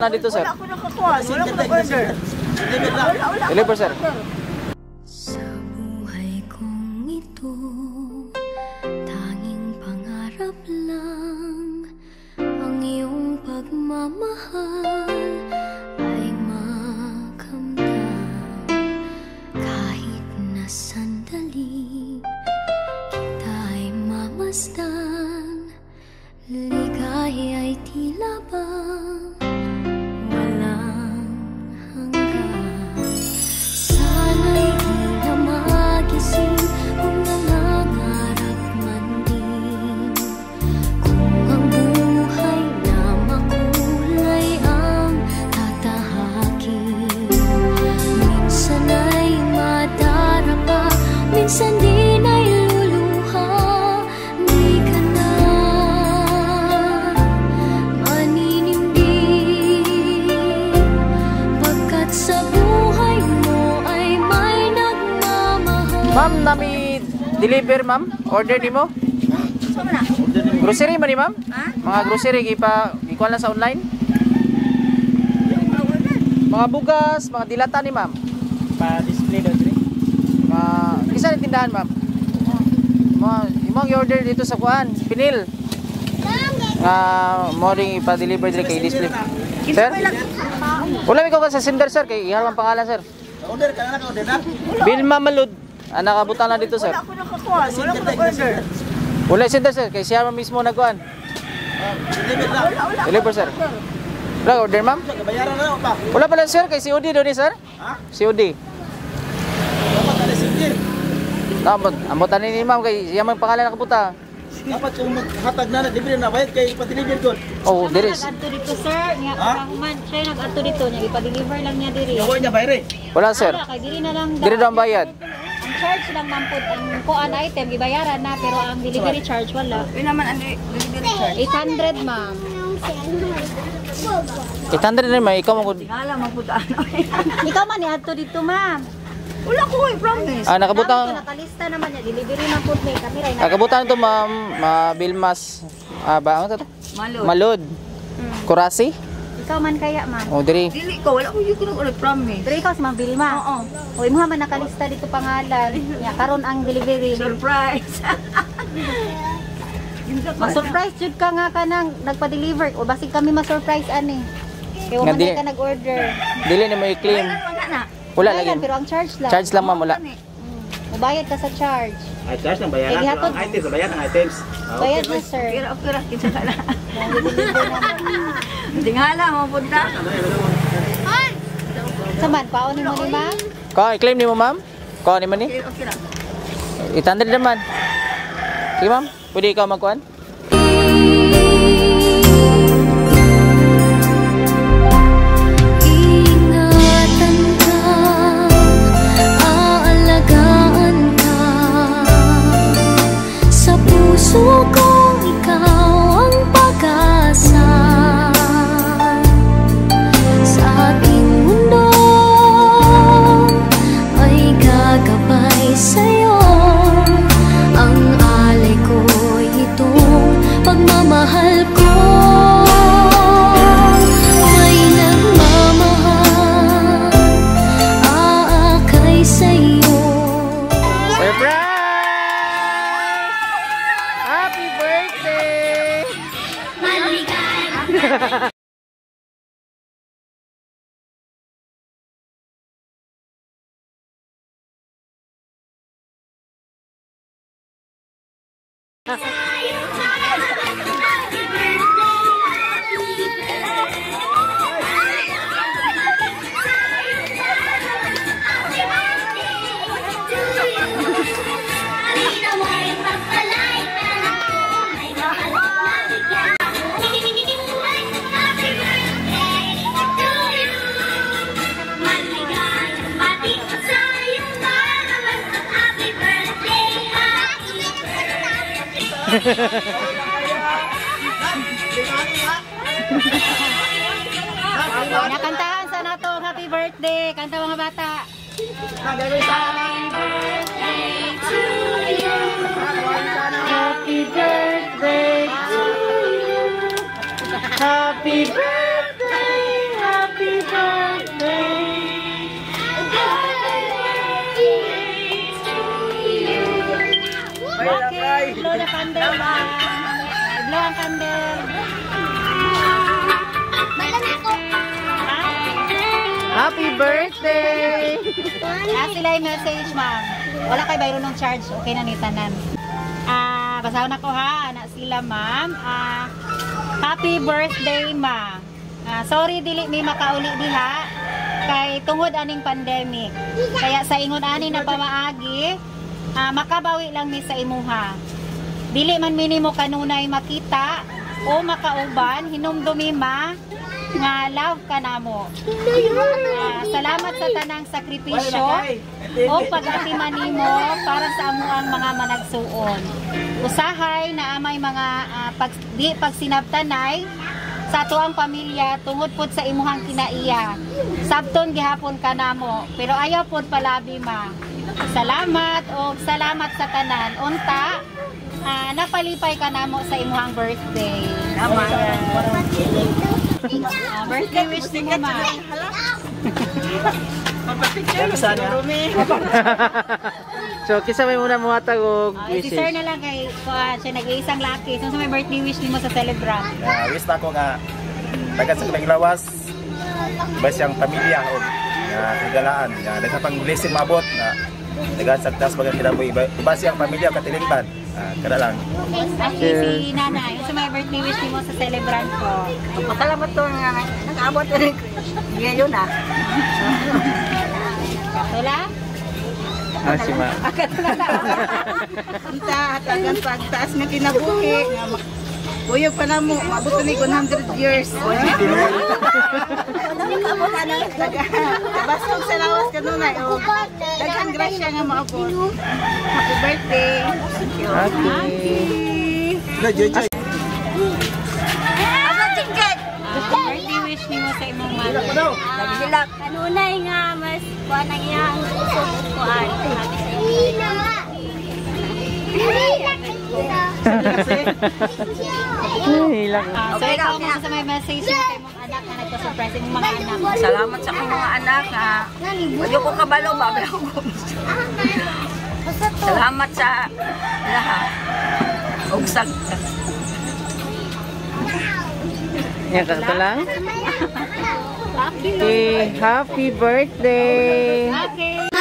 Na dito, sir. Wala ko nakakuha. Wala ko nag-order. Wala, wala. Deliver, sir. Sa buhay kong ito, tanging pangarap lang ang iyong pagmamahal ay makamtan. Kahit na sandali kita'y mamasdan, ligaya ay tila ba walang hanggan. Sana'y di na magising kung nangangarap man din. Kung ang buhay na makulay ang tatahakin. Minsan ay madarapa, minsan din ay luluha. Di ka na maninindi, pagkat sa buhay mo ay may nagmamahal. Ma'am, nami deliver, ma'am. Order nimo? Saan na? Grocery man ni, ma'am? Ha? Mga grocery gipa ikuan lang sa online. Mga bugas, mga dilata ni ma'am. Pa-display daw diri. Mga isa ni tindahan, ma'am. Mga imong i-order dito sa kuan, Pinil. Nga mo ring ipa-deliver diri kay display. Sir? Wala mi ko sa sender, sir, kay ihal ang pangalan, sir. Order ka na, order na. Vilma Malud. Ah, nakabutan na dito, sir. Wala ko nakakuha. Wala ko nag-order. Wala sender, sir, kay siya mismo nagkuan. Deliver na. Wala, wala. Deliver, sir. Wala order, ma'am? Bayaran na pa. Wala pala, sir, kay COD do ni, sir. Ha? COD. Dapat ana sender. Dapat ambutan ni ma'am kay siya man pangalan nakabuta. Dapat kung maghatag na na libre na bayad kay pa-deliver ko. Oh, diri. Nag-adto dito, sir, nya Ha? kahuman siya nag-adto dito nya ipa-deliver lang niya diri. Yawa niya bayre. Wala, sir. Wala, kay diri na lang daw. Diri daw ang bayad. Ang charge lang ma'am pud ang kuan item gibayaran na pero ang delivery charge wala. Yun naman ang delivery charge. 800, ma'am. 800 na may ikaw mo gud. Tingala maputa ano. Ikaw man niadto dito, ma'am. Wala ko eh, promise. Ah, nakabutang Nami ko nakalista naman niya delivery man pud may kami ray na. Nakabutan to, ma'am, ma Bilmas. Ah, ba ano to? Malod. Malud. Kurasi? Ikaw man kaya, ma'am. Oh, diri. Dili ko, wala ko yung nag-order, promise. Pero ikaw si Ma'am Vilma. Oo. O imo man nakalista dito pangalan. Nya karon ang delivery. Surprise. Ma-surprise jud ka nga kanang nagpa-deliver o basig kami ma-surprise ani. Kay wa Nga man di- ka nag-order. Dili na mo i-claim. Wala na. Wala Bayaran, lagi. pero ang charge lang. Charge lang, ma'am, wala. Mubayad ka sa charge. Ay, charge lang bayaran. Kay gihatod. Ang items, bayaran ang items. Ah, okay. Bayad na, sir. Okay ra, okay ra, kinsa ka na. Tingala mapunta. Saman, paon mo ni ma'am? Ko, i-claim nimo, ma'am? Ko ni man ni? Okay, okay ra. 800 naman. Sige, ma'am, pwede ikaw magkuan? Ingatan ka, aalagaan ka. Sa puso kong ikaw ang pag-asa. Sa aking mundo ay gagabay sa'yo. Ang alay ko'y itong pagmamahal ko. May nagmamahal, aakay sa'yo. Surprise! Happy birthday! Happy birthday, happy Nakantahan sa nato happy birthday. Kanta, mga bata. Happy birthday to you. Happy birthday to you. Happy birthday. ang candle. Happy birthday! Ah, sila yung message, ma'am. Wala kay bayro ng charge. Okay na ni tanan. Ah, basahon ako ha. Na sila, ma'am. Ah, happy birthday, ma. Ah, sorry dili mi makauli diha kay tungod aning pandemic. Kaya sa ingon ani na pamaagi, makabawi lang mi sa imuha. Dili man mi nimo kanunay makita o makauban, hinumdumi ma nga love ka namo. Ah, salamat sa tanang sakripisyo o pag-atiman nimo para sa amuang mga managsuon. Usahay na amay mga di pagsinabtanay sa atuang pamilya tungod pod sa imuhang kinaiya. Sabton gihapon ka namo, pero ayaw pod palabi ma. Salamat og salamat sa tanan. Unta, napalipay ka namo sa imuhang birthday. Ah, birthday wish nimo ma. So, kisa may muna muhatag og Ah, si sir wishes. na lang kay kuan siya nag-iisang laki. So, sa may birthday wish nimo sa celebrant. Wish na ako nga tagan sa kitang lawas, iba siyang pamilya o nga higalaan nga daghan pang blessing maabot nga daghan sa taas bagang kinabuhi iba siyang pamilya katilingban. Kada lang. Ay, si nanay, sa may birthday wish nimo sa celebrant ko. Pasalamat to nga nakaabot rin. Ngayon na. Wala? Ah, si ma. Unta hatagan pagtaas nga kinabuhi nga Kuyog pa na mo, maabot ni 100 years. Tabasog sa lawas kanunay. O, daghang grasya nga maabot. Happy birthday. Okay. Birthday wish nimo sa imong mother. Kanunay nga mas kuan ang iyang usog kuan. Happy sa imo. Ay, lang. Ah, so ikaw mo sa may message nimo sa imong anak na nagpa-surprise imong mga anak. Salamat sa akong mga anak. Ha. Ayoko kabalo, babay ako. Salamat sa lahat. Og sa Yan, kakto lang. Okay, happy birthday! Okay.